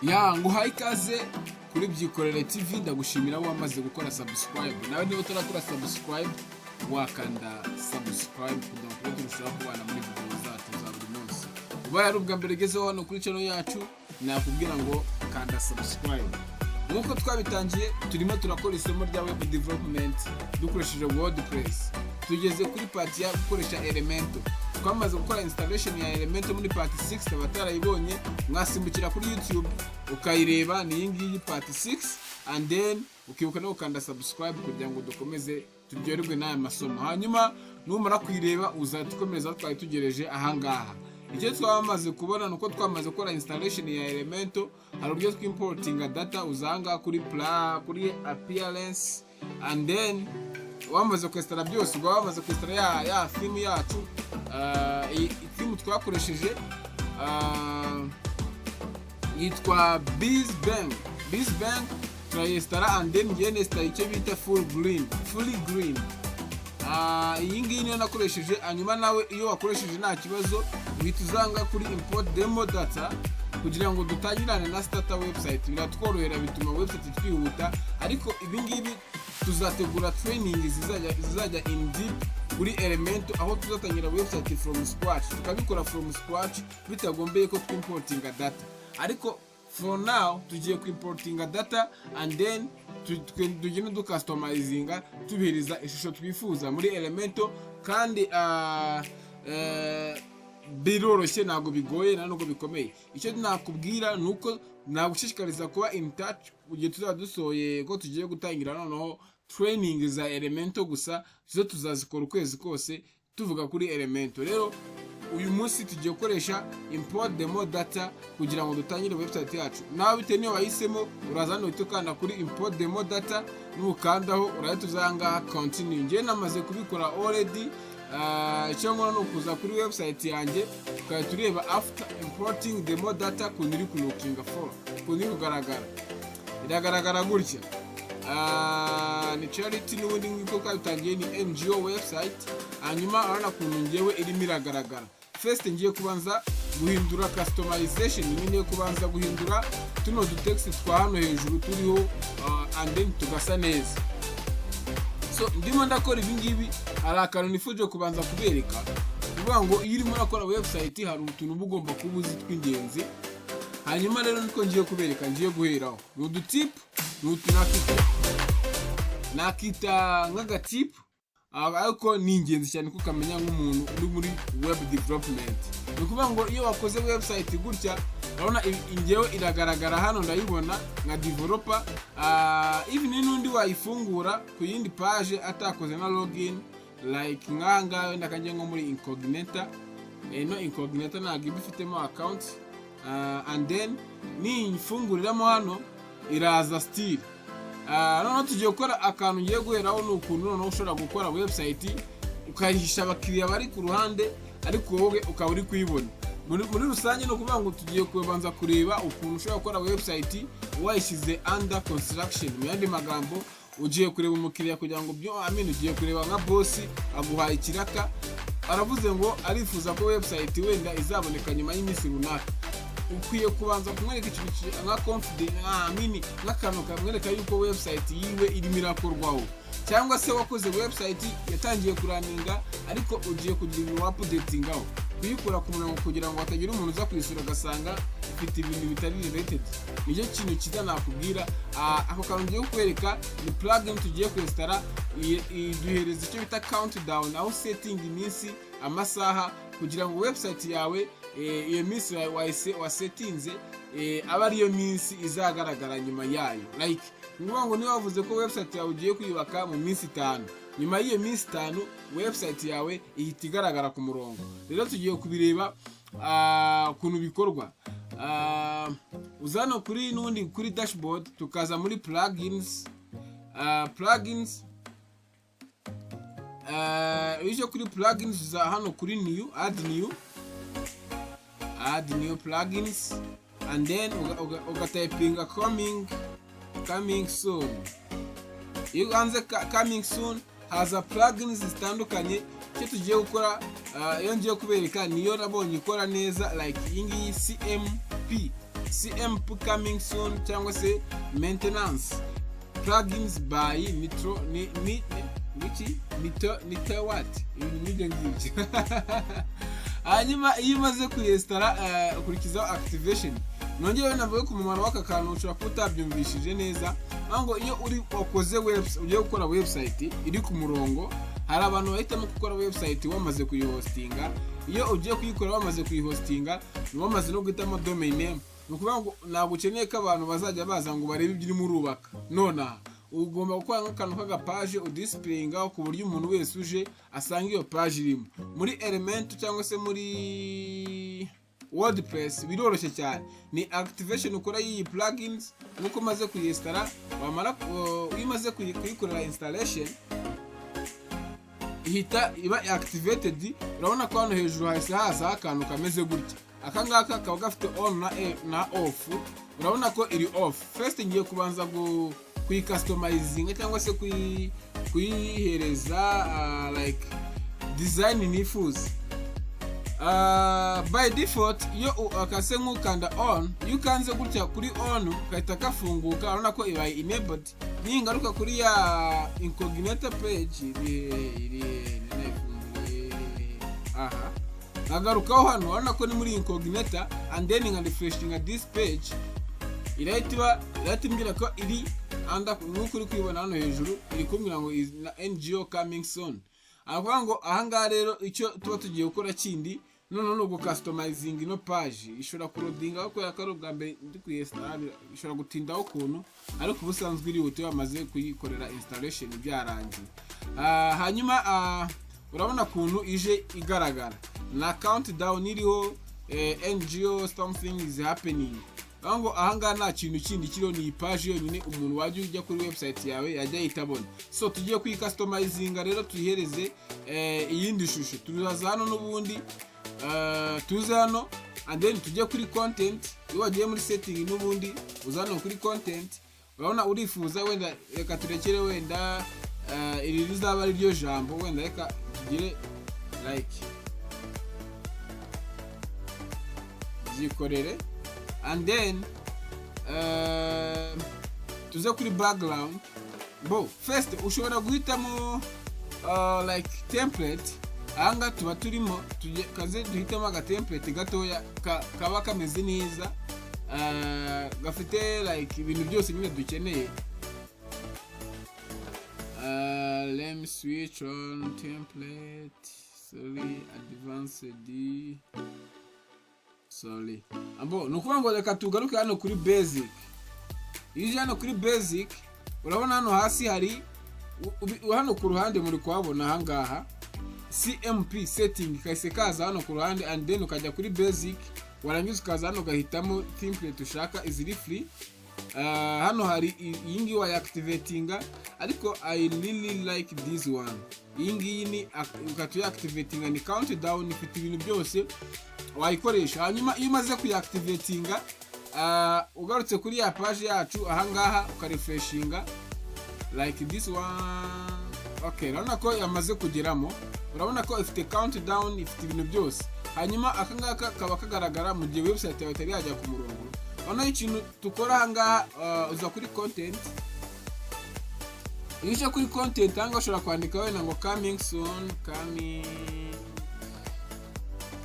Ya, nguhaye ikaze kuri Byikorere TV. Ndagushimira wamaze gukora subscribe. Nawe niba utarakora subscribe, wakanda subscribe kugira ngo tube turushaho kubana muri video zacu za buri munsi. Ubaye ari ubwa mbere ugezeho hano kuri channel yacu, nakubwira ngo kanda subscribe. Nk'uko twabitangiye, turimo turakora isomo rya web development dukoresheje WordPress. Tugeze kuri part ya gukoresha Elementor. Twamaze gukora installation ya Elementor muri part 6. Abatarayibonye mwasimbukira kuri YouTube ukayireba, ni iyi ngiyi part 6, and then ukibuka no gukanda subscribe kugira ngo dukomeze turyoherwe n'aya masomo. Hanyuma numara kuyireba, uzahita ukomereza aho twari tugereje ahangaha. Icyo twamaze kubona ni uko twamaze gukora installation ya Elementor. Hari uburyo twimportinga data. Uzanga kuri kuri appearance, and then wamaze kwinstalla byose, ubwo wamaze kwinstalla ya theme yacu, iyi theme twakoresheje yitwa Bizbang. Bizbang turayinstalla, and then ngiye ninstalla icyo bita full green, fully green. Iyi ngiyi niyo nakoresheje. Hanyuma nawe iyo wakoresheje nta kibazo, uhita uzanga kuri import demo data kugira ngo dutangirane na starter website. Biratworohera, bituma website twihuta. Ariko ibi ngibi tuzategura training zizajya in deep kuri Elementor, aho tuzatangira website from scratch, tukabikora from scratch bitagombeye ko twimportinga data. Ariko for now tugiye kuimportinga data, and then tugende ducustomizinga, tubihereza ishusho twifuza muri Elementor. Kandi biroroshye, ntabwo bigoye, nta nubwo bikomeye. Icyo nakubwira ni uko nagushishikariza kuba in touch igihe tuzaba dusohoye ko tugiye gutangira noneho training za Elementor gusa. Zo tuzazikora ukwezi kose tuvuga kuri Elementor. Rero uyu munsi tugiye gukoresha import demo data kugira ngo dutangire website yacu. Nawe bitewe niyo wahisemo, uraza hano uhita ukanda kuri import demo data. Nukandaho, urahita uza aha ngaha, continue. Njyewe namaze kubikora already. Icyo nkora ni ukuza kuri website yanjye, tukahita ureba after importing demo data ukuntu iri kulookinga for, ukuntu iri kugaragara. Iragaragara gutya. Ni charity n'ubundi nk'uko twabitangiye, ni NGO website. Hanyuma urabona ukuntu ngewe irimo iragaragara. First ngiye kubanza guhindura customization, ngiye kubanza guhindura tuno dutext twa hano hejuru turiho, and then tugasa neza. So ndimo ndakora ibi ngibi, hari akantu nifuje kubanza kubereka, kuvuga ngo iyo urimo urakora website hari utuntu uba ugomba kuba uzi tw'ingenzi. Hanyuma rero niko ngiye kubereka, ngiye guheraho, ni udutip, ni utu nakita nk'agatip, ariko ni ingenzi cyane ko ukamenya nk'umuntu uri muri web development. Ni ukuvuga ngo iyo wakoze website gutya, urabona ingewe iragaragara hano, ndayibona nka developer. Even n'undi wayifungura ku yindi page atakoze na login, like nk'aha ngaha wenda akajya nko muri incognito, no incognito ntabwo iba ifitemo account, and then niyifunguriramo hano iraza still. Noneho tugiye gukora akantu ngiye guheraho, ni ukuntu noneho ushobora gukora website ukayihisha abakiriya bari ku ruhande, ariko wowe ukaba uri kuyibona. Muri rusange ni ukuvuga ngo tugiye kubanza kureba ukuntu ushobora gukora website wayishyize under construction. Mu yandi magambo, ugiye kureba umukiriya kugira ngo byo, I mean, ugiye kureba nka boss aguhaye ikiraka, aravuze ngo arifuza ko website wenda izaboneka nyuma y'iminsi runaka. Ukwiye kubanza kumwereka ikintu nka confidence, nka mini, nk'akantu kamwereka yuko website yiwe irimo irakorwaho, cyangwa se wakoze website yatangiye kurunninga, ariko ugiye kugira ibintu waupdatingaho, kuyikura ku murongo kugira ngo hatagira umuntu uza kuyisura agasanga ifite ibintu bitari related. Nicyo kintu cyiza nakubwira. Ako kantu ngiye kukwereka ni plugin tugiye kwinstalla, iduhereza icyo bita countdown, aho setting iminsi, amasaha, kugira ngo website yawe, iyo minsi wasettinze, abe ariyo minsi izagaragara nyuma yayo. Like ni ukuvuga ngo niba wavuze ko website yawe ugiye kuyubaka mu minsi 5, nyuma y'iyo minsi 5 website yawe ihita igaragara ku murongo. Rero tugiye kubireba ukuntu bikorwa. Uza hano kuri n'ubundi kuri dashboard, tukaza muri plugins. Plugins, iyo uje kuri plugins, uza hano kuri new, add new, add new plugins, and then ugatypinga coming soon. Iyo ukanze coming soon, haza plugins zitandukanye. Icyo tugiye gukora, iyo ngiye kubereka niyo nabonye ikora neza, like iyi ngiyi CMP. CMP coming soon cyangwa se maintenance plugins by Nitro ni wiki Nito Nito what, ibintu nk'ibyo ngibyo. Hanyuma iyo umaze kuyinstalla, ukurikizaho activation. Nongere navuge ku mumaro w'aka kantu, ushobora kuba utabyumvishije neza. Aho ngo iyo uri wakoze website, ugiye gukora website iri ku murongo, hari abantu bahitamo gukora website wamaze kuyihostinga. Iyo ugiye kuyikora wamaze kuyihostinga, ni wamaze no guhitamo domain name, ni ukuvuga ngo ntabwo ukeneye ko abantu bazajya baza ngo barebe ibyo urimo urubaka nonaha. Ugomba gukora nk'akantu k'agapaje udisplayingaho, ku buryo umuntu wese uje asanga iyo page irimo. Muri Elementor cyangwa se muri WordPress biroroshye cyane, ni activation ukora y'iyi plugins nk'uko umaze kuyinstalla. Wamara, iyo umaze kuyikorera installation, ihita iba activated. Urabona ko hano hejuru hahise hazaho akantu kameze gutya. Aka ngaka kaba gafite on na off. Urabona ko iri off. First ngiye kubanza kuyicustomizinga cyangwa se kuyihereza like design nifuza. By default, iyo akase nk'ukanda on, iyo ukanze gutya kuri on ugahita kafunguka, urabona ko ibaye enabled. Ningaruka kuri ya incognito page iri nanayifunguye aha, nkagarukaho hano, urabona ko ni muri incognito, and then nka refreshinga this page, irahita imbwira ko iri under. Nk'uko uri kuyibona hano hejuru, iri kumbwira ngo is na NGO coming soon. Aravuga ngo ahangaha rero icyo tuba tugiye gukora kindi noneho ni ugucustomizing ino page. Ishobora kuloadingaho kubera ko ari ubwa mbere ndi kuyinstalla, ishobora gutindaho ukuntu, ariko ubusanzwe irihuta iyo wamaze kuyikorera installation byarangiye. Hanyuma urabona ukuntu ije igaragara na countdown iriho, NGO something is happening. Aho ngo ahangaha nta kintu kindi kiriho, ni iyi page yonyine umuntu wajya ujya kuri website yawe yajya ahita abona. So tugiye kuyicustomizinga rero, tuyihereze iyindi shusho. Turaza hano n'ubundi, tuze hano and then tujye kuri content. Iyo wagiye muri setting n'ubundi uza hano kuri content, urabona urifuza wenda, reka turekere wenda iri rizaba ari ryo jambo, wenda reka tugire like "Byikorere", and then tuze kuri background. Bo first ushobora guhitamo like template. Ahangaha tuba turimo kaze duhitemo aga template gatoya kaba kameze neza, gafite like ibintu byose nyine dukeneye. Let me switch on template, sorry, advanced, sorry. Abo ni ukuvuga ngo reka tugaruke hano kuri basic. Iyo uje hano kuri basic, urabona hano hasi hari hano ku ruhande, muri kuhabona ahangaha CMP setting kahise kaza hano ku ruhande, and then ukajya kuri basic, warangiza ukaza hano ugahitamo template ushaka iziri free. Hano hari iyi ngiyi wayiactivatinga, ariko I really like this one. Iyi ngiyi ni ugahita uyiactivatinga, ni countdown, ifite ibintu byose, wayikoresha. Hanyuma iyo umaze kuyiactivatinga, ugarutse kuri ya page yacu ahangaha, ukarefreshinga like this one, okay, urabona ko yamaze kugeramo. Urabona ko ifite countdown, ifite ibintu byose. Hanyuma aka ngaka kaba kagaragara mu gihe website yawe itari yajya ku murongo. Noneho ikintu dukora ahangaha, uza kuri content. Iyo uje kuri content ahangaha, ushobora kwandika wenda ngo "coming soon", coming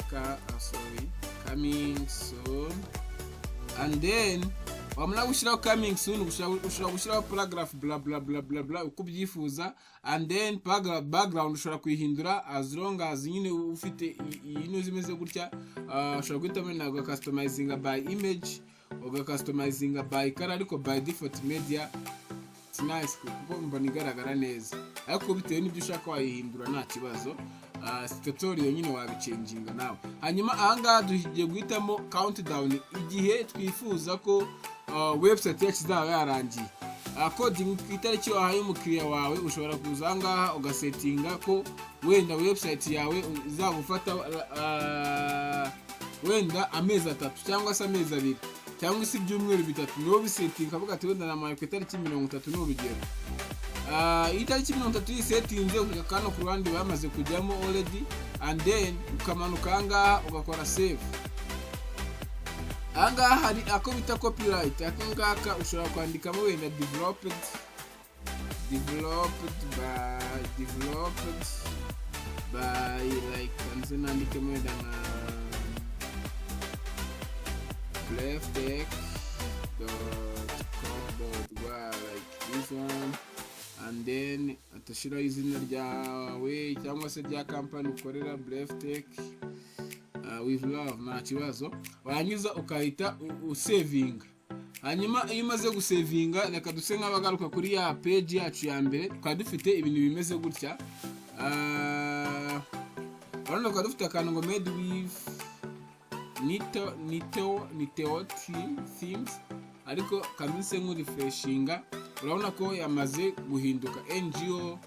ka, sorry, "coming soon", and then wamara gushyiraho "coming soon", ushobora gushyiraho paragraph, bla bla bla bla bla, uko ubyifuza, and then background ushobora kuyihindura as long as nyine ufite iyi ntuzi imeze gutya. Ushobora guhitamo wenda ugacustomizinga by image, ugacustomizinga by color, ariko by default media, it's nice kuko mbona igaragara neza, ariko bitewe n'ibyo ushaka wayihindura, nta kibazo. Tutorial nyine wabichanginga nawe. Hanyuma ahangaha tugiye guhitamo countdown, igihe twifuza ko website yacu izaba yarangiye according ku itariki wahaye umukiriya wawe. Ushobora kuza ahangaha ugasettinga ko wenda website yawe izagufata wenda amezi 3 cyangwa se amezi 2 cyangwa se ibyumweru 3. Niwo bisettinga, ukavuga ati wenda namaye ku itariki 30, ni urugero. Iyi itariki 30 yisettinze, ukajya hano ku ruhande bamaze kujyamo already, and then ukamanuka ahangaha ugakora save. Ahangaha hari ako bita copyright. Aka ngaka ushobora kwandikamo wenda developed by like, nze nandikemo wenda nka bleftech.com.rw, like this one, and then atashyiraho izina ryawe cyangwa se rya company ukorera, Bleftech with love, nta kibazo. Warangiza ukahita usavinga. Hanyuma iyo umaze gusavinga, reka duse nk'abagaruka kuri ya page yacu ya mbere. Twari dufite ibintu bimeze gutya. Urabona twari dufite akantu ngo "made with nito nito niteo themes", ariko kameze nk'urefreshinga, urabona ko yamaze guhinduka NGO,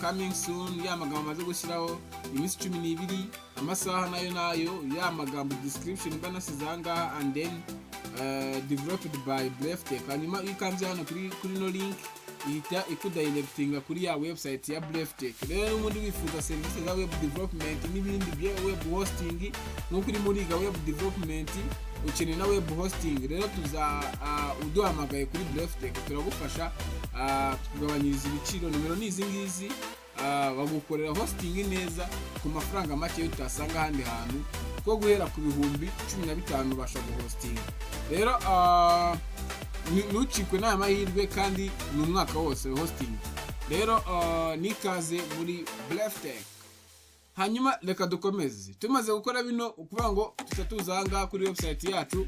coming soon, ya magambo amaze gushyiraho iminsi 12, amasaha nayo ya magambo, description mba nasize aha ngaha, and then developed by Bleftech. Hanyuma iyo ukanze hano kuri no link, ihita ikudirectinga kuri ya website ya Bleftech. Rero n'ubundi wifuza serivisi za web development n'ibindi bya web hosting, nk'uko uri muriga web development ukeneye na web hosting, rero tuza uduhamagaye kuri Bleftech turagufasha, tukugabanyiriza ibiciro. Nimero ni izi ngizi. Bagukorera hosting neza ku mafaranga make utasanga ahandi hantu, ko guhera ku 15,000 ubasha guhostinga. Rero ntucikwe n'aya mahirwe, kandi ni umwaka wose hosting. Rero nikaze muri Bleftech. Hanyuma reka dukomeze. Tumaze gukora bino, ukuvuga ngo tuta tuza aha ngaha kuri website yacu.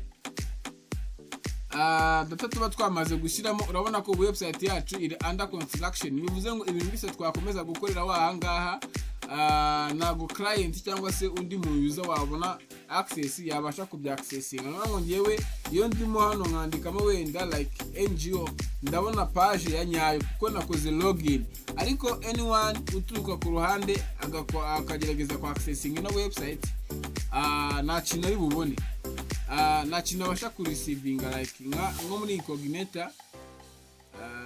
Data tuba twamaze gushyiramo, urabona ko website yacu iri under construction, bivuze ngo ibintu byose twakomeza gukorera aha ngaha, ntabwo client cyangwa se undi muntu uza wabona access yabasha kubyaccessinga. Niyo ngo ngewe iyo ndimo hano nkandikamo wenda like NGO, ndabona page ya nyayo kuko nakoze login, ariko anyone uturuka ku ruhande akagerageza ku accessing ino website, nta kintu ari bubone, nta kintu abasha kureceivinga, like nko muri incognito.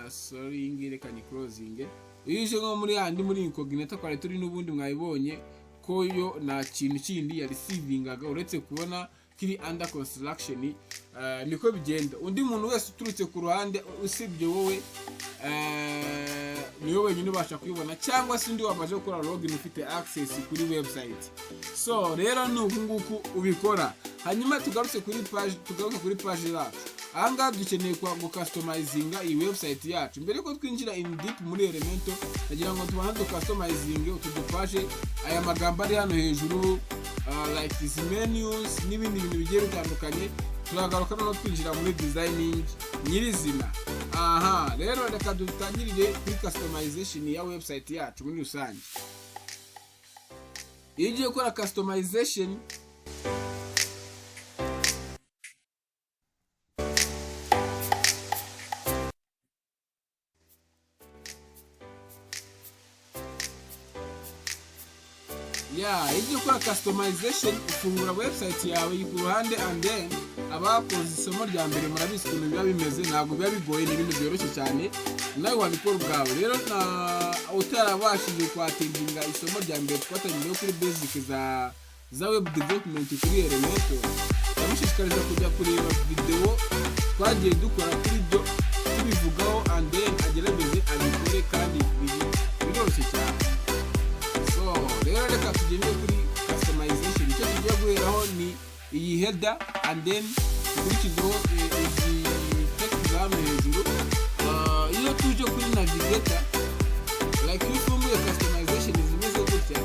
Sorry, iyi ngiyi reka ni closing. Iyo uje nko muri yandi muri incognito twari turi n'ubundi, mwabibonye ko yo nta kintu kindi yareceivingaga uretse kubona kiri under construction. Niko bigenda. Undi muntu wese uturutse ku ruhande usibye wowe, niwe wenyine ubasha kuyibona, cyangwa se undi wamaze gukora login ufite access kuri website. So rero ni uku nguku ubikora. Hanyuma tugaruke kuri page yacu. Ahangaha dukeneye gucustomizinga iyi website yacu. Mbere yuko twinjira in deep muri Elementor, ndagira ngo tubanze ducustomizinge utu dupage, aya magambo ari hano hejuru, like izi menus n'ibindi bintu bigiye bitandukanye. Turagaruka noneho twinjira muri designing nyirizina. Aha rero reka dutangirire kuri customization ya website yacu muri rusange. Iyo ugiye gukora customization, ya iyo ugiye gukora customization, ufungura website yawe ku ruhande, and then abakoze isomo rya mbere murabizi ukuntu biba bimeze. Ntabwo biba bigoye, ni ibintu byoroshye cyane, nawe wabikora ubwawe. Rero na utarabashije kwattendinga isomo rya mbere twatangiriyeho kuri basic za web development kuri Elementor, ndamushishikariza kujya kureba video twagiye dukora kuri byo tubivugaho, and then agerageze abikore, kandi biroroshye cyane. So rero reka tugende kuri customization. Icyo tugiye guheraho ni iyi header, and then dukurikizeho izi text za hano hejuru. Iyo tuje kuri navigator, like iyo ufunguye customization zimeze gutya,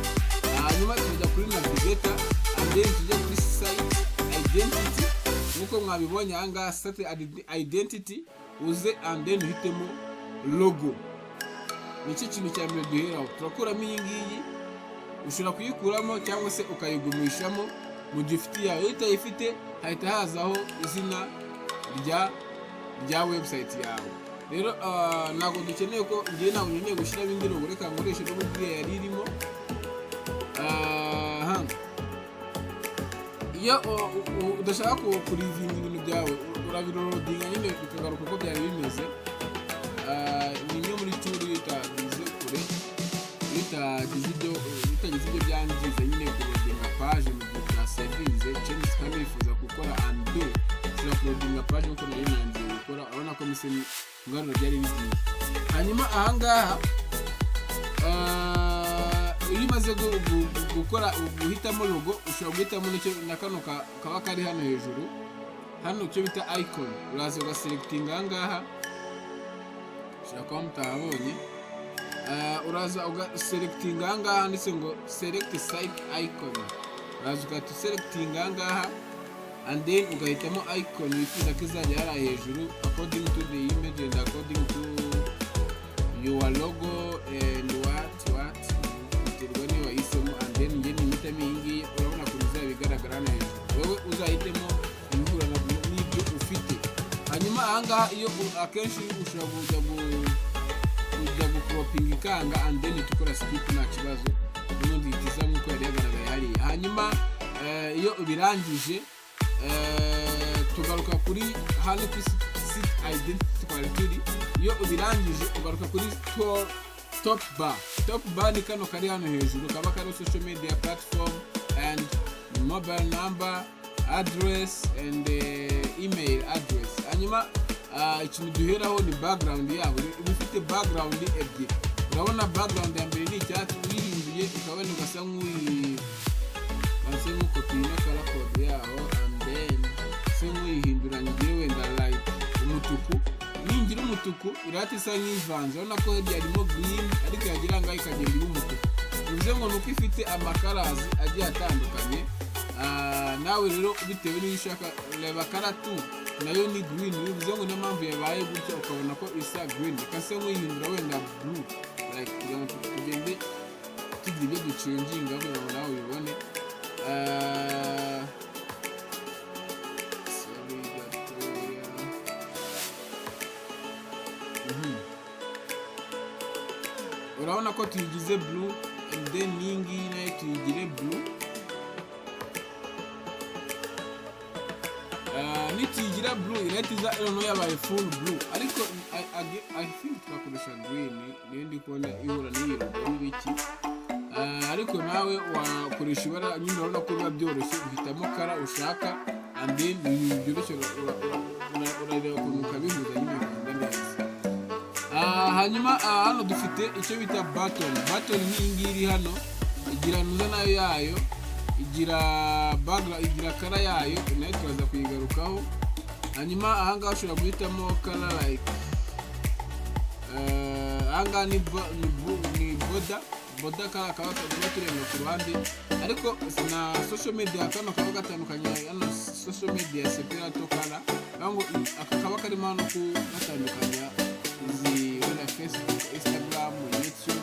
hanyuma tujya kuri navigator and then tujya kuri site identity, nk'uko mwabibonye aha ngaha, site identity, uze and then uhitemo logo. Nicyo kintu cya mbere duheraho. Turakuramo iyi ngiyi, ushobora kuyikuramo cyangwa se ukayigumishamo mu gihe ufite iyawe. Iyo utayifite, hahita hazaho izina rya website yawe. Rero ntabwo dukeneye ko, ngewe ntabwo nkeneye gushyiramo indi logo, reka nkoreshe n'ubundi iriya yari irimo. Aha. Iyo udashaka kurivinga ibintu byawe, urabiloadinga nyine bikagaruka uko byari bimeze. Ni imwe muri tool iyo utagize kure, iyo utagize ibyo byangiza nyine, kuloadinga page mu gihe utasavinze changes kandi wifuza kuko Uploadinga page nkuko nari nangiye gukora. Urabona ko mise ngarura byari bigiye. Hanyuma ahangaha, iyo umaze gukora guhitamo logo, ushobora guhitamo n'icyo na kano kaba kari hano hejuru hano, icyo bita icon. Uraza ugaselectinga ahangaha, ushobora kuba mutahabonye. Uraza ugaselectinga ahangaha handitse ngo "select site icon". Uraza ugahita uselectinga ahangaha and then ugahitamo icon wifuza ko izajya hariya hejuru, according to the image and according to your logo and what, biterwa n'iyo wahisemo. And then njye nimitamo iyi ngiyi. Urabona ukuntu izaba igaragara hano hejuru. Wowe uzahitemo ibihura n'ibyo ufite. Hanyuma ahangaha iyo akenshi ushobora kujya gucropinga ikanga, and then uhita ukora skip, nta kibazo, n'ubundi ihita iza nk'uko yari yagaragaye hariya. Hanyuma iyo ubirangije, tugaruka kuri hano kuri site identity twari turi. Iyo ubirangije, ugaruka kuri top bar. Top bar ni kano kari hano hejuru, kaba kariho social media platform and mobile number, address and email address. Hanyuma ikintu duheraho ni background yabo. Iba ifite background ebyiri. Urabona background ya mbere ni icyatsi, uyihinduye ukabona ugasa nk'uyi base nk'ukopiye ino color code yaho, and then se nk'uyihinduranya ugire wenda like umutuku. Ningira umutuku, irahita isa nk'ivanze. Urabona ko hirya harimo green, ariko yagira ngaho ikagenda iba umutuku. Bivuze ngo ni uko ifite amacolors agiye atandukanye. Nawe rero bitewe n'iyo ushaka, reba color two nayo ni green, bivuze ngo niyo mpamvu yabaye gutya, ukabona ko isa green. Reka se nk'uyihindura wenda blue, like kugira ngo tugende tugira ibyo ducenginga kugira ngo nawe ubibone. Sorry gatoya. Urabona ko tuyigize blue, and then n'iyi ngiyi nayo tuyigire blue. Nituyigira blue, irahita iza noneho yabaye full blue, ariko I think twakoresha green, niyo ndi kubona ihura n'iyi logo n'ibiki. Ariko nawe wakoresha ibara nyine. Urabona ko biba byoroshye, uhitamo color ushaka and then ni ibintu byoroshye, urareba ukuntu ukabihuza nyine bikagenda neza. Hanyuma hano dufite icyo bita button. Button ni iyi ngiyi iri hano, igira nuza nayo yayo, igira background, igira color yayo, nayo turaza kuyigarukaho. Hanyuma ahangaha ushobora guhitamo color like ahangaha ni border. Border kariya kaba tuba turenga ku ruhande, ariko na social media kano kaba gatandukanye hano, social media separator color, ngo aka kaba karimo hano gatandukanya izi wenda Facebook, Instagram, YouTube.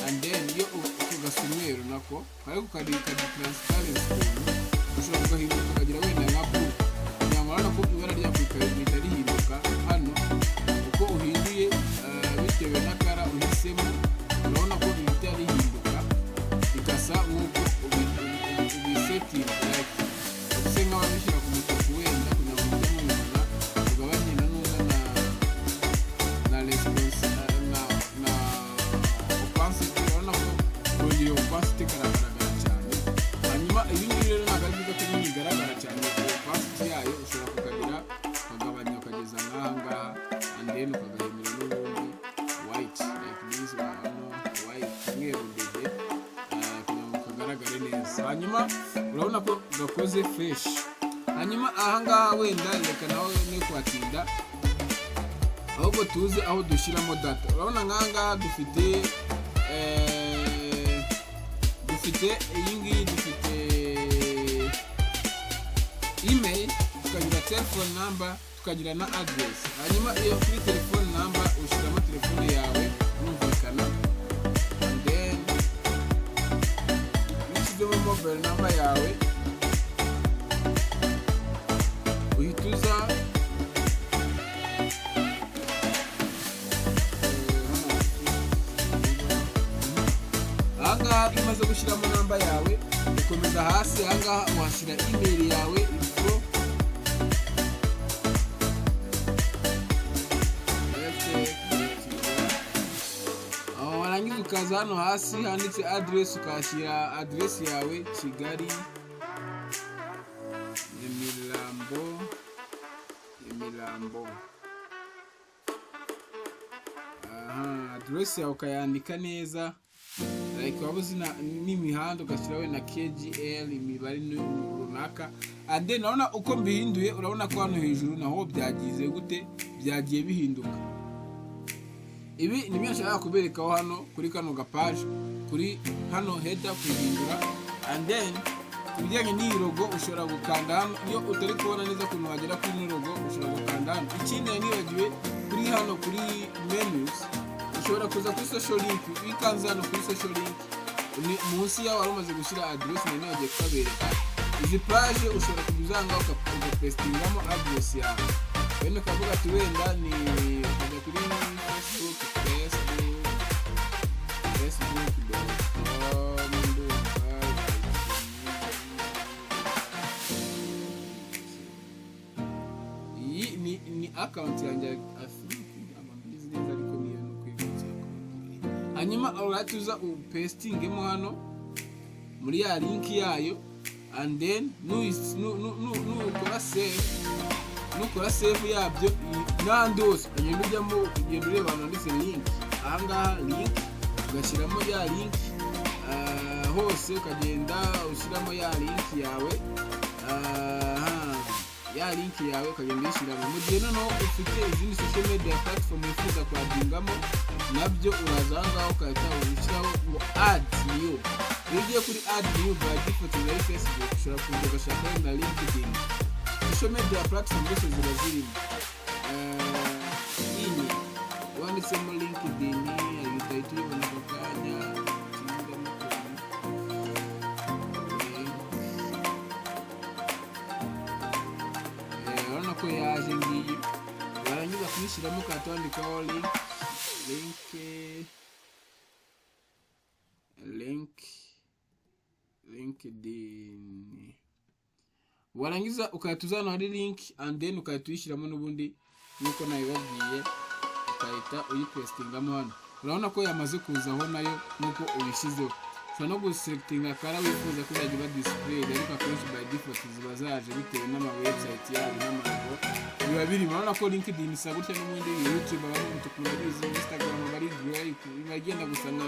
And then iyo ugasa umweru nako, ariko kari transparency ukuntu, ushobora kugahinduka ukagira wenda nka blue, kugira ngo urabona ko ibara ryako rihita rihinduka hano uko uhinduye, bitewe na color uhisemo. Urabona ko rihita rihinduka rigasa nk'uko ubisetinga, like ubise nk'ababishyira ku mutuku wenda kugira ngo mujye mubibona, ugabanye na nuza na response na opacity. Urabona ko kongera opacity karagaragara cyane. Hanyuma ibi ngibi rero ntabwo ari byiza ko nyine igaragara cyane opacity yayo. Ushobora kukagira ukagabanya ukageza nk'aha ngaha, and then ukagahindura n'ubundi white like this one, white, umweru ndende, kugira ngo kagaragare neza. Hanyuma urabona ko gakoze fresh. Hanyuma ahangaha wenda reka nawe ne kuhatinda, ahubwo tuze aho dushyiramo data. Urabona nk'ahangaha dufite iyi ngiyi, dufite email, tukagira telephone number, tukagira na address. Hanyuma iyo kuri telephone number, ushyiramo telefone yawe, numvikana, and then iyo ushyizemo mobile number yawe, uhita uza ahangaha. Iyo umaze gushyiramo namba yawe, ukomeza hasi ahangaha uhashyira email yawe, info ft.rw. Aho warangiza ukaza hano hasi handitse address, ukahashyira address yawe, Kigali, Nyamirambo. Nyamirambo. Aha aderesi yawe ukayandika neza, like waba uzi n'imihanda, ugashyiraho na KGL, imibare runaka. And then urabona uko mbihinduye, urabona ko hano hejuru naho byagize gute? Byagiye bihinduka. Ibi ni byo nshaka kuberekaho hano kuri kano gapaje, kuri hano header kuyihindura. And then ku bijyanye n'iyi logo, ushobora gukanda hano. Iyo utari kubona neza ukuntu wagera kuri ino logo, ushobora gukanda hano. Ikindi nari nibagiwe, kuri hano kuri menus, ushobora kuza kuri social link. Iyo ukanze hano kuri social link, ni munsi yaho wari umaze gushyira aderesi. Nari nibagiwe kubabereka izi page. Ushobora kujya uzanga ugapastingamo aderesi yawe, wenda ukavuga ati wenda ni ukajya kuri Facebook, facebook.com, ndumva iyi ni account yanjye. I think ntabwo mbizi neza, ariko niyo ni ukwibutsa. Hanyuma urahita uza upastingemo hano muri ya link yayo, and then nukora save, nukora save yabyo, n'ahandi hose ukagenda ujyamo, ugenda ureba ahantu handitse link. Ahangaha link, ugashyiramo ya link, hose ukagenda ushyiramo ya link yawe. Aha, ya link yawe ukagenda uyishyiramo. Mu gihe noneho ufite izindi social media platform wifuza kwaddingamo, nabyo uraza ahangaha ugahita ushyiraho ngo add new. Iyo ugiye kuri add new, by default iba ari Facebook. Ushobora kuza ugashaka wenda LinkedIn. Social media platform zose ziba zirimo. Iyi wanditsemo LinkedIn uhita uyibona ako kanya. Tindamo ukuntu. Urabona ko yaje ngiyi. Warangiza kuyishyiramo, ukahita wandikaho link, link, link, LinkedIn. Warangiza ugahita uza hano hari link, and then ugahita uyishyiramo n'ubundi nk'uko nabibabwiye, ugahita uyipastingamo hano. Urabona ko yamaze kuzaho nayo nk'uko ubishyizeho. Ushobora no guselectinga color wifuza ko izajya iba displayed, ariko akenshi by default ziba zaje bitewe n'ama website yabo n'amalogo biba birimo. Urabona ko LinkedIn isa gutya n'ubundi, YouTube aba ari umutuku murabizi, Instagram aba ari grey, iba igenda gusa nka,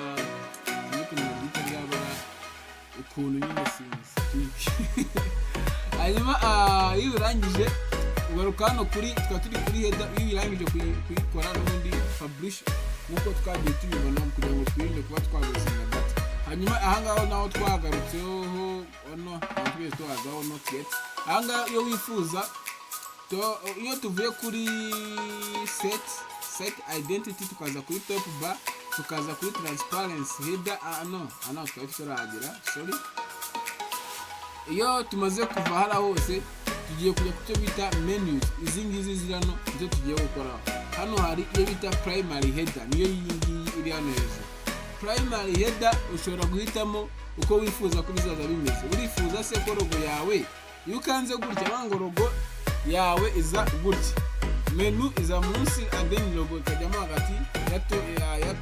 sinzi ukuntu babyita, ryabara ukuntu nyine, sinzi. Hanyuma iyo urangije ugaruka hano kuri, tukaba turi kuri header. Iyo urangije kuyikora n'ubundi, publish nk'uko twagiye tubibona, kugira ngo twirinde kuba twalosinga data. Hanyuma ahangaha naho twagarutseho hano, ntabwo twigeze tuhazaho, not yet. Ahangaha iyo wifuza iyo tuvuye kuri set identity, tukaza kuri top bar, tukaza kuri transparency header, no, ano twari tutaragera, sorry. Iyo tumaze kuva hariya hose, tugiye kujya ku cyo bita menus. Izi ngizi ziri hano nizo tugiye gukoraho. Hano hari iyo bita primary header, niyo iyi ngiyi iri hano hejuru. Primary header ushobora guhitamo uko wifuza ko bizaza bimeze. Urifuza se ko logo yawe, iyo ukanze gutya, banga ngo logo yawe iza gutya, menu iza munsi, and then logo ikajyamo hagati ya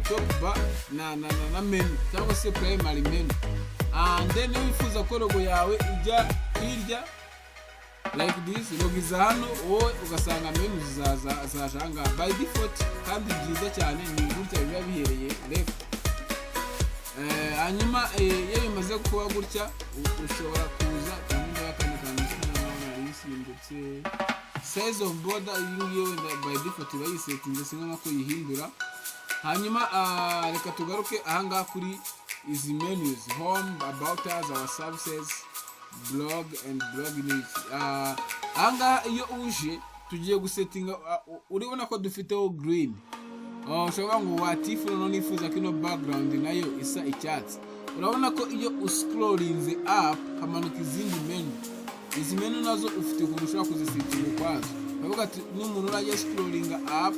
top bar na menu cyangwa se primary menu. And then iyo wifuza ko logo yawe ijya hirya like this, logo iza hano, wowe ugasanga menu zizaza zaje ahangaha by default. Kandi byiza cyane ni gutya biba bihereye left. Hanyuma iyo bimaze kuba gutya, ushobora kuza cyangwa niba akandi kantu bisa naho nari nsimbutse, size of border. Iyi ngiyi wenda by default iba yisettinze, si ngombwa ko uyihindura. Hanyuma reka tugaruke ahangaha kuri izi menus: home, about us, our services, blog and blog news. Ahangaha iyo uje tugiye gusettinga, urabona ko dufiteho green. Ushobora ngo what if noneho nifuza ko ino background nayo isa icyatsi? Urabona ko iyo uscrollinze up hamanuka izindi menu. Izi menu nazo ufite ukuntu ushobora kuzisettinga ukwazo. Uravuga ati n'umuntu urajya scrollinga up,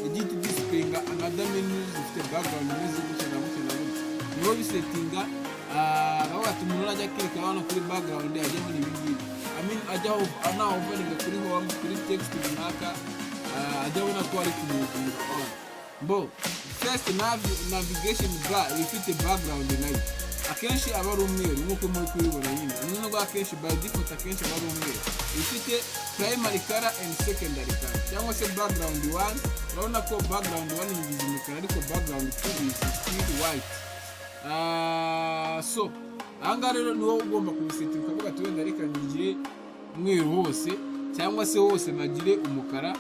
yagiye displayinga another menu zifite background imeze gutya na gutya na gutya. Niho bisettinga. Aravuga ati umuntu urajya aclicka hano kuri background ajya muri ibi ngibi, I mean, ajya nahoveringa kuri home, kuri text runaka, ajya abona ko ari kumovinga on. Bo first navigation bar iba ifite background, nayo akenshi aba ari umweru nk'uko muri kubibona nyine. Nubwo akenshi by default akenshi aba ari umweru, iba ifite primary color and secondary color cyangwa se background one. Urabona ko background one yigize umukara, ariko background two is still white. So ahangaha rero ni wowe ugomba kubisettinga, ukavuga ati wenda reka ngire umweru hose cyangwa se hose magire umukara.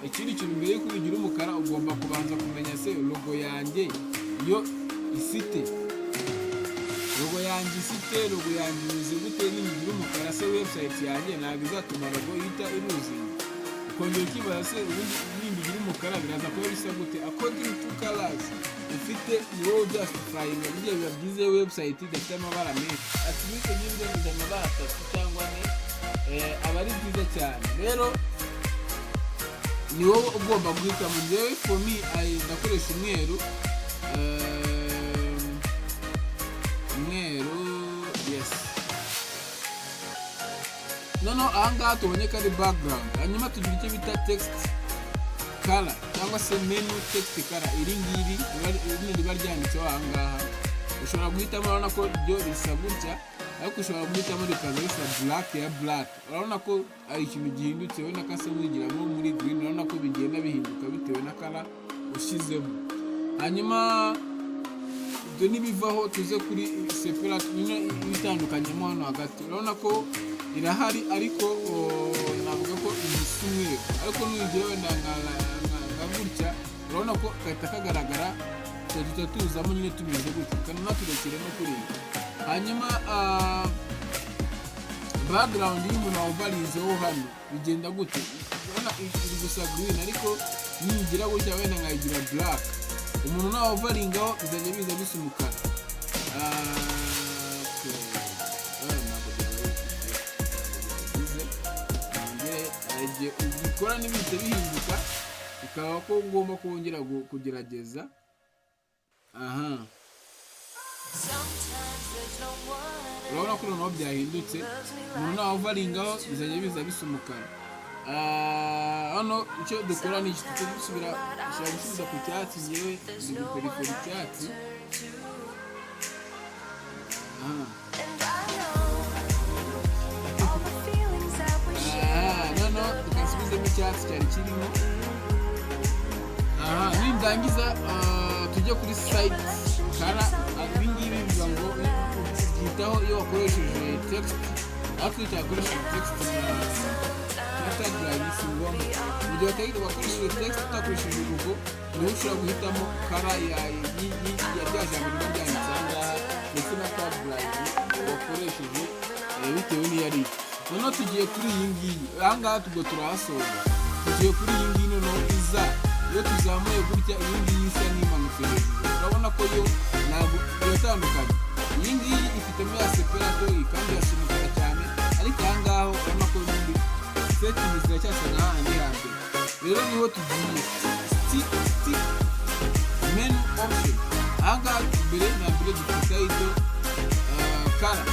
Ikindi kintu, mbere yuko ubigira umukara, ugomba kubanza kumenya se logo yanjye iyo ifite, logo yanjye ifite, logo yanjye imeze gute? Niyigira umukara se website yanjye ntabwo izatuma logo ihita iruzinga? Ukongera ukibaza se ubundi nimbigira umukara biraza kuba bisa gute according to colors ufite? Ni wowe justifying. Burya biba byiza iyo website idafite amabara menshi, at least niba irengeje amabara atatu cyangwa ane, aba ari byiza cyane. Rero ni wowe ugomba guhitamo. Njyewe for me ndakoresha umweru. Umweru, yes. Noneho ahangaha tubonye ko ari background. Hanyuma tugira icyo bita text color cyangwa se menu text color. Iri ngiri rino riba ryanditseho ahangaha, ushobora guhitamo. Urabona ko ryo risa gutya, ariko ushobora guhitamo rikaza risa black ya black. Urabona ko ari ikintu gihindutse, ubona ko asa nk'ugiramo muri green. Urabona ko bigenda bihinduka bitewe na color ushyizemo. Hanyuma ibyo nibivaho, tuze kuri separate nyine ibitandukanyemo hano hagati. Urabona ko irahari, ariko navuga ko isa umweru, ariko nuyigira wenda nka gutya, urabona ko gahita kagaragara, tuhita tuzamo nyine tumeze gutya, kanaturekere no kuriya. Hanyuma background y'umuntu wahoverinzeho hano bigenda gute? Urabona iri gusa green, ariko niyigira gutya wenda nkayigira black, umuntu nahoveringaho bizajya biza bisa umukara. Okay. Ntabwo byabaye byiza. Nongere, hari igihe ubikora ntibihite bihinduka, bikaba ko ugomba kongera kugerageza aha. Urabona ko noneho byahindutse, umuntu nahoveringaho bizajya biza bisa umukara. Hano icyo dukora ni iki? Tujya dusubira, ushobora gusubiza ku cyatsi. Ngewe ndi guprefera icyatsi. Aha. Noneho tukasubizemo icyatsi cyari kirimo aha. Nindangiza, tujye kuri site color. Ibi ngibi bivuga ngo ubyitaho iyo wakoresheje text, ariko iyo utakoresheje text na tagline si ngombwa. Mu gihe wakoresheje text utakoresheje logo, niho ushobora guhitamo color ya rya jambo riba ryanditse aha ngaha ndetse na tagline wakoresheje, bitewe n'iyo ari yo. Noneho tugiye kuri iyi ngiyi aha ngaha, tubwo turahasoza. Tugiye kuri iyi ngiyi noneho iza, iyo tuzamuye gutya, iyi ngiyi isa n'imanutse hejuru. Urabona ko yo ntabwo iratandukanye. Iyi ngiyi ifitemo ya separator kandi yasa umukara cyane, ariko aha ngaha urabona ko n'ubundi setting ziracyasa nka hahandi hambere. Rero niho tugiye, stick menu option. Aha ngaha mbere na mbere dufite title color.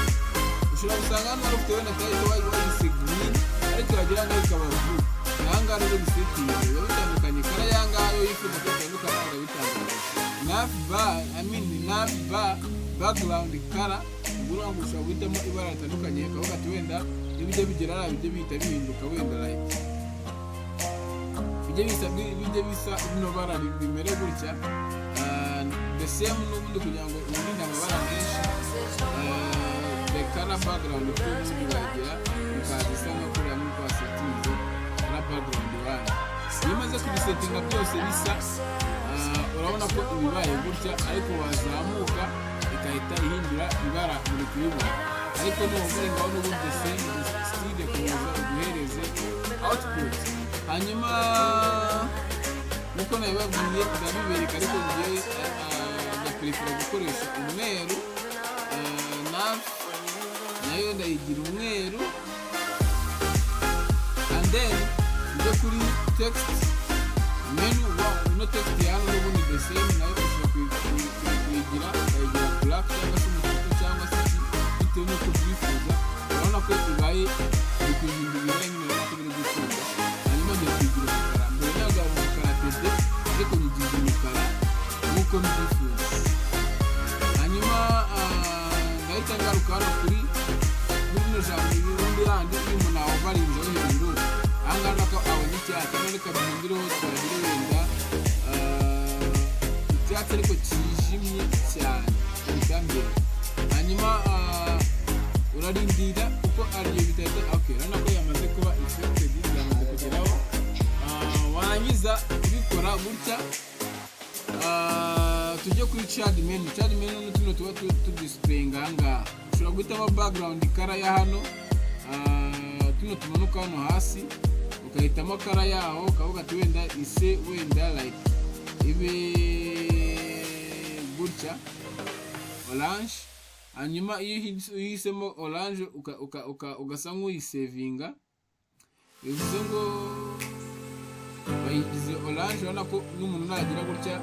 Ushobora gusanga hano wari ufite wenda title wayise green, ariko wagira ngo ikaba blue. Aha ngaha rero bisettinze biba bitandukanye. Color y'aha ngaha yo yifuza ko bitandukana, urabitandukanye. Nav bar, I mean nav bar background color, ubwo urumva ushobora guhitamo ibara ritandukanye, ukavuga ati wenda iyo bijya bigera hariya bijya bihita bihinduka, wenda like bijya bisa bino bara bimere gutya. The same n'ubundi, kugira ngo wirinde amabara menshi, the color background two n'ubundi wagira bikaza isa nka kuriya nk'uko wasettinze color background one. Iyo umaze kubisettinga byose bisa, urabona ko ibibaye gutya, ariko wazamuka igahita ihindura ibara, muri kubibona. Ariko nuhoveringaho n'ubundi the same style, komeza uguhereze output. Hanyuma nkuko nabibabwiye, ndabibereka, ariko ngewe ndaprefera gukoresha umweru. Nav nayo ndayigira umweru, and then njye kuri text menu wa ino text ya hano. N'ubundi the same, nayo ushobora kuyigira ukayigira black cyangwa se umutuku cyangwa se iki, bitewe n'uko ubyifuza. Urabona ko ibaye iri guhindura ibara nyine, urabona ko biri gukunda. Hanyuma ngiye kuyigira umukara. Mbere ntabwo yaba umukara dede, ariko Reka duhindureho, tuhagire wenda icyatsi ariko kijimye cyane kuruta mbere. Hanyuma urarindira kuko ariyo bitahita. Okay, urabona ko yamaze kuba affected, yamaze kugeraho. Warangiza kubikora gutya, tujye kuri child menu. Child menu ni tuno tuba tudisplayinga aha ngaha. Ushobora guhitamo background color ya hano, tuno tumanuka hano hasi, ugahitamo color yaho, ukavuga ati wenda ise wenda like ibe gutya orange. Hanyuma iyo uhisemo orange, ugasa nk'uyisevinga, bivuze ngo bayigize orange. Urabona ko n'umuntu nagira gutya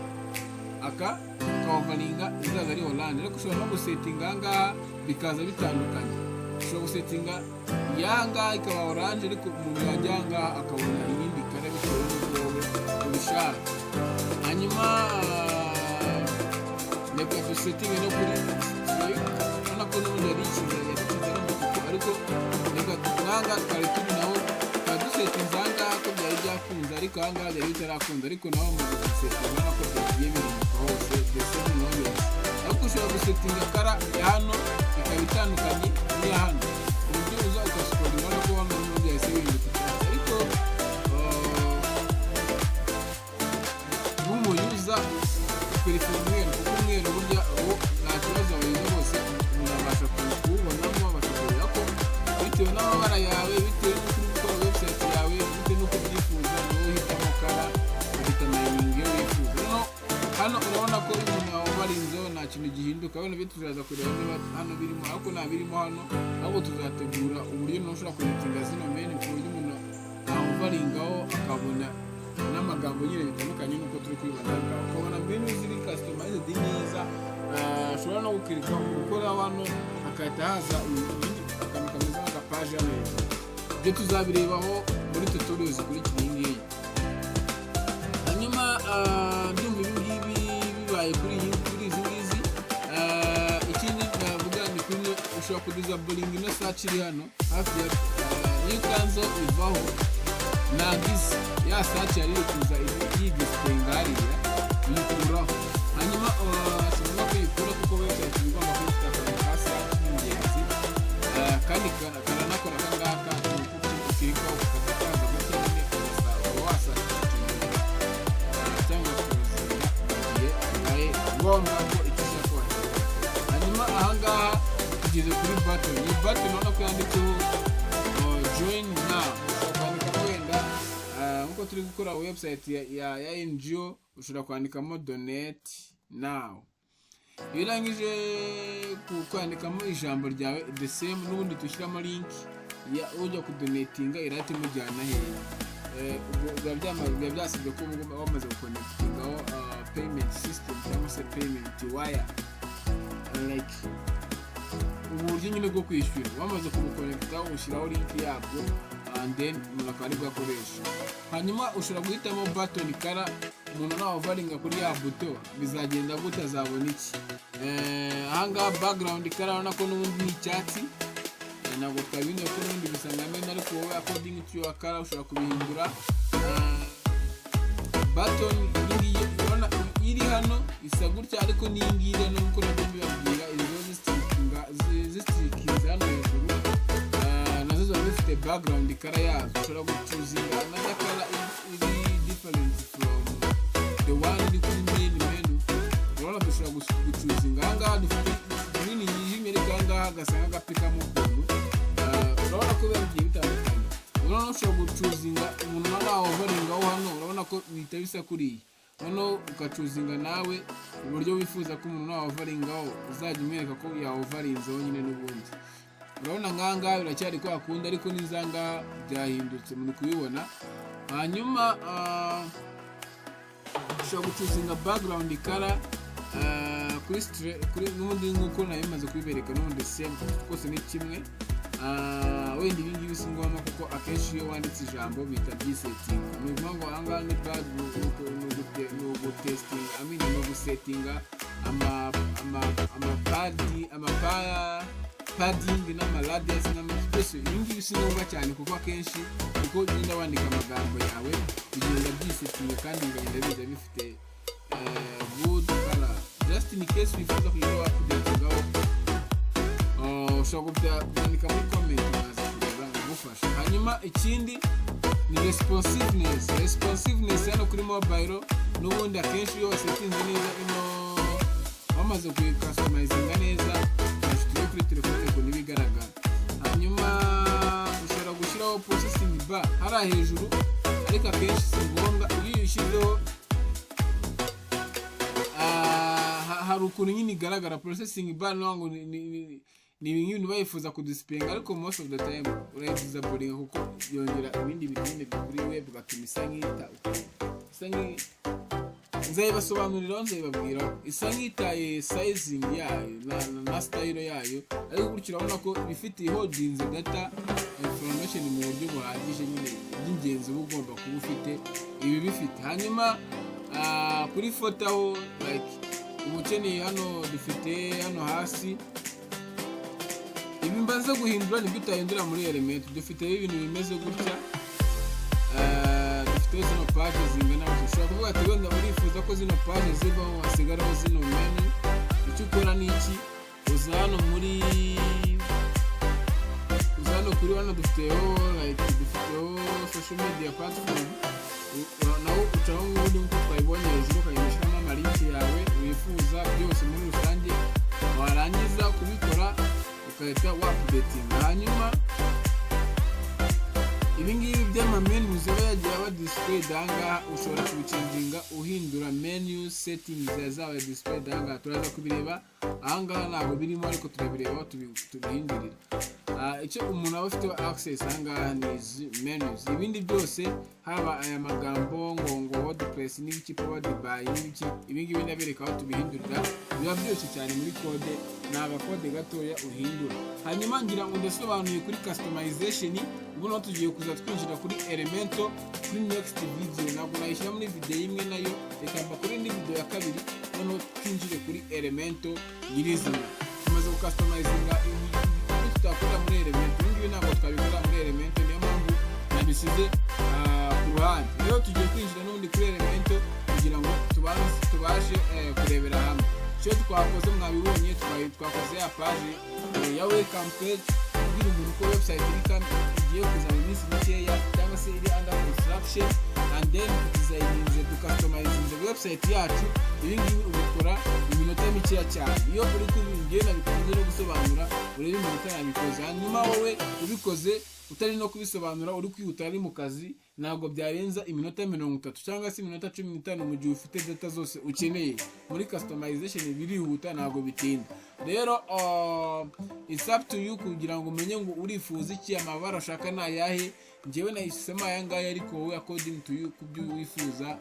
aka akahoveringa, izaza ari orange. Ariko ushobora no gusetinga aha ngaha bikaza bitandukanye. Ushobora gusetinga y'aha ngaha ikaba orange, ariko umuntu yajya aha ngaha akabona iyindi color bitewe n'uko wowe ubishaka. Hanyuma reka dusetinge no kuri stroke. Urabona ko n'ubundi yari ikinze n'umutuku, ariko reka nk'aha twari turi naho twari dusetinze aha ngaha ko byari byakunze, ariko aha ngaha byari bitarakunze. Ariko naho bamaze gusetinga, urabona ko byagiye bihinduka hose, mbese noneho birasa. Ariko ushobora gusetinga color ya hano ikaba itandukanye n'iya hano, ku buryo uza ugascrollinga, urabona ko hano noneho byahise bihinduka icyatsi. Ariko nk'umuyuza uprefera umweru, kuko umweru burya uwo nta kibazo abayuza bose umuntu abasha kuwubonamo, abasha kureba ko bitewe n'amabara yawe, bitewe n'uko uri gukora website yawe, bitewe n'uko ubyifuza, ni wowe uhitamo color, ugadetermininga iyo wifuza. Noneho hano urabona ko iyo umuntu yahoverinzeho nta kintu gihinduka. Wenda byo tuzaza kureba niba hano birimo, ariko nta birimo hano. Ahubwo tuzategura uburyo nawe ushobora kuconnectinga zino menu ku buryo umuntu ahoveringaho akabona n'amagambo nyine bitandukanye n'uko turi kubibona aha ngaha, ukabona menu ziri customized neza. Ushobora no guclicka gukora hano hakahita haza ibindi, akantu kameze nk'agapaji hano hejuru. Ibyo tuzabirebaho muri tutorial zikurikira iyi ngiyi. Hanyuma ndumva ibi ngibi bibaye kuri izi ngizi. Ikindi navuga ni kuri ushobora kudisablinga ino search iri hano hafi ya iyo ukanze ivaho, ntabwo isa ya search yari iri kuza yidisplayinga hariya, uyikuraho. Hanyuma si ngombwa kuyikura kuko website iba igomba kuba ifite akantu ka search y'ingenzi. Kandi karanakora aka ngaka, ni uko uclickaho kakajya kaza gutya nyine, ukaba wasearchinga cyangwa ugakuzinga mu gihe bibaye ngombwa ko icyo ushaka wakibona. Hanyuma ahangaha tugeze kuri button. Iyi button urabona ko yanditseho "Join now". Ushobora kwandikamo wenda nkuko turi gukora website ya NGO, ushobora kwandikamo "Donate now". Iyo urangije kwandikamo ijambo ryawe, the same n'ubundi dushyiramo link ya ujya kudonatinga, irahita imujyana hehe? Ubwo biba byasabye ko uba wamaze guconnectingaho payment system cyangwa se payment wire, like uburyo nyine bwo kwishyura. Wamaze kubuconnecta, ushyiraho link yabwo, and then umuntu akaba aribwo akoresha. Hanyuma ushobora guhitamo button color. Umuntu nahoveringa kuri ya button bizagenda gute? Azabona iki? Ahangaha background color urabona ko n'ubundi ni icyatsi. Ntabwo twabihinduye ko n'ubundi bisa nka menu, ariko wowe according to your color ushobora kubihindura. Button iyi ngiyi urabona iri hano isa gutya, ariko n'iyi ngiyi rero nk'uko nabyo mbibabwira, izo zistickinze hano hejuru, nazo ziba zifite background color yazo. Ushobora guchoosinga another color iri different from the one iri kuri main menu. Urabona dushobora guchoosinga ahangaha dufite green yijimye, ariko ahangaha gasa nk'agapikamo ukuntu. Urabona ko biba bigiye bitandukanye. Urabona ushobora guchoosinga umuntu nahoveringaho hano, urabona ko bihita bisa kuriya. Noneho ugachoosinga nawe uburyo wifuza ko umuntu nahoveringaho uzajya umwereka ko yahoverinzeho nyine. N'ubundi urabona nk'ahangaha biracyari kwa kundi, ariko n'izangaha byahindutse, muri kubibona. Hanyuma ushobora guchoosinga background color kuri n'ubundi nk'uko nari bimaze kubibereka, n'ubundi same rwose ni kimwe. Wenda ibi ngibi si ngombwa kuko akenshi iyo wanditse ijambo bihita byisetinga. Ni ukuvuga ngo ahangaha ni bad, ni ugutestinga, I mean, ni ugusetinga amapadi amapa padding n'ama radius n'ama byose. Ibi ngibi si ngombwa cyane, kuko akenshi uko ugenda wandika amagambo yawe bigenda byisetinga kandi bikagenda biza bifite good color. Just in case wifuza kugira wakudetingaho, ushobora kubyandika muri comment, nkaza kureba nkagufasha. Hanyuma ikindi ni responsiveness. Responsiveness hano kuri mobile, n'ubundi akenshi iyo wasetinze neza ino, wamaze kuyikustomizinga neza, tujye kuri telefone ukuntu iba igaragara. Hanyuma ushobora gushyiraho processing bar hariya hejuru, ariko akenshi si ngombwa. Iyo uyishyizeho, hari ukuntu nyine igaragara. Processing bar no ngo ni ibintu bayifuza kudisplayinga, ariko most of the time urayidisablinga kuko yongera ibindi bintu nyine kuri web, ugatuma isa nk'ita isa nk'i nzayibasobanuriraho, nzayibabwiraho, isa nk'itaye sizing yayo na style yayo. Ariko gutyo urabona ko ibifite holdinze data information mu buryo buhagije nyine, by'ingenzi uba ugomba kuba ufite ibi bifite. Hanyuma kuri footer ho, like uba ukeneye hano, dufite hano hasi ibi mbanza guhindura, nibyo utahindura muri Elementor. Dufite ibintu bimeze gutya. Dufite zino page zingana gutya. Ushobora kuvuga ati wenda urifuza ko zino page zivaho, hasigaraho zino menu. Icyo ukora ni iki? Uza hano muri, uza hano kuri hano dufiteho, like dufiteho social media platform. Nawo ucaho nk'ubundi nk'uko twabibonye hejuru, ukagenda ushyiramo amalinki yawe wifuza byose muri rusange. Warangiza kubikora ugahita waupdatinga. Hanyuma ibi ngibi by'amamenus aba yagiye aba displayed ahangaha, ushobora kubichanginga uhindura menu settings yazaba displayed ahangaha. Turaza kubireba ahangaha, ntabwo birimo, ariko turabireba aho tubihindurira. Icyo umuntu aba afite access ahangaha ni izi menus. Ibindi byose, haba aya magambo ngo WordPress n'ibiki, powered by n'ibiki, ibi ngibi ndabereka aho tubihindurira. Biba byoroshye cyane muri code, ni agakode gatoya uhindura. Hanyuma ngira ngo ndasobanuye kuri customization. Ubu naho tugiye kuza twinjira kuri Elementor kuri next video. Ntabwo nayishyira muri video imwe nayo, reka mba kuri indi video ya kabiri, noneho twinjire kuri Elementor nyirizina. Tumaze gucustomizinga ibyo tutakorera muri Elementor. Ibi ngibi ntabwo twabikora muri Elementor, niyo mpamvu nabisize ku ruhande. Rero tugiye kwinjira n'ubundi kuri Elementor kugira ngo tubanze tubashe kurebera hamwe icyo twakoze. Mwabibonye, twakoze ya page ya welcome page, kubwira umuntu ko website iri igiye kuza mu minsi mikeya cyangwa se iri under construction, and then tudesigninze, ducustomizinze website yacu. Ibi ngibi ubikora mu minota mikeya cyane iyo uri kubigenda bikunze no gusobanura. Urebe iminota yabikoze. Hanyuma wowe ubikoze utari no kubisobanura, uri kwihuta, ari mu kazi, ntabwo byarenza iminota 30 cyangwa se iminota 15 mu gihe ufite data zose ukeneye. Muri customization birihuta, ntabwo bitinda. Rero it's up to you kugira ngo umenye ngo urifuza iki, amabara ushaka ni ayahe. Njyewe nahisemo aya ngaya, ariko wowe according to you, ku byo wifuza,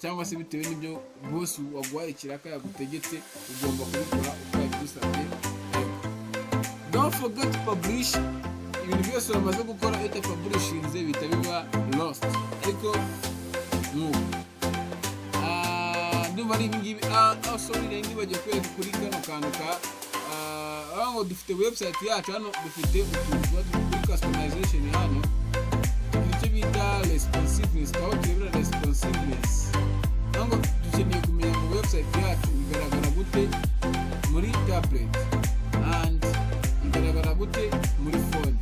cyangwa se bitewe n'ibyo boss waguhaye ikiraka yagutegetse, ugomba kubikora uko yabigusabye. Don't forget to publish. Ibintu byose bamaze gukora, iyo utapublishinze bihita biba lost. Ariko nuko ndumva ari ibingibi. Sorry, nari nibagiwe kwereka kuri kano kantu ka ngo dufite website yacu hano. Dufite utuntu tuba turi kuri customization hano, tugira icyo bita responsiveness, aho turebera responsiveness. Ngo dukeneye kumenya ngo website yacu igaragara gute muri tablet and igaragara gute muri phone.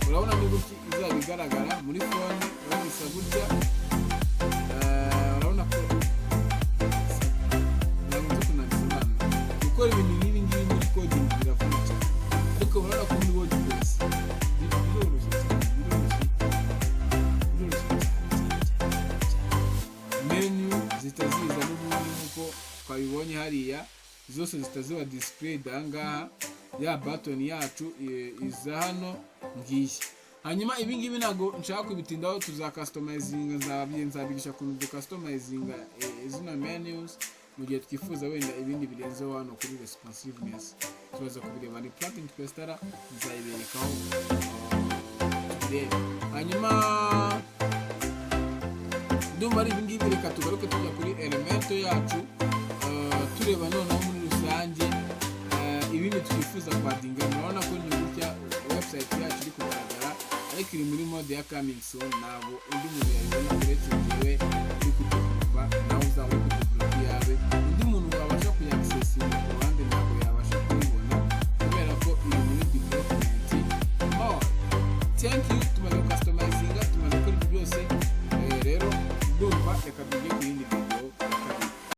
Urabona ni gutya izaba igaragara muri phone. Urabona isa gutya. Urabona ko ntabwo nzi kunabisobanura. Gukora ibintu nk'ibi ngibi muri coding biravuna cyane, ariko urabona ko muri WordPress biroroshye cyane, biroroshye, biroroshye cyane cyane cyane. Menu zihita ziza n'ubundi nk'uko twabibonye hariya, zose zihita ziba displayed ahangaha. Ya button yacu iza hano, ngiyi. Hanyuma ibi ngibi ntabwo nshaka kubitindaho, tuzacustomizinga, nzabigisha ukuntu ducustomizinga zino menus mu gihe twifuza wenda ibindi birenzeho hano kuri responsiveness. Turaza kubireba, ni plugin twinstalla, nzayiberekaho tubirebe. Hanyuma ndumva ari ibingibi. Reka tugaruke tujya kuri Elementor yacu, tureba noneho muri rusange. Ibindi twifuza kwaddinga, murabona ko ni gutya website yacu iri kugaragara, ariko iri muri mode ya coming soon. Ntabwo undi muntu yayibona uretse njyewe uri kudevelopa, nawe uzaba uri kudevelopa iyawe. Undi muntu wabasha kuyaccessinga ku ruhande ntabwo yabasha kuyibona kubera ko iri muri development mode. Thank you.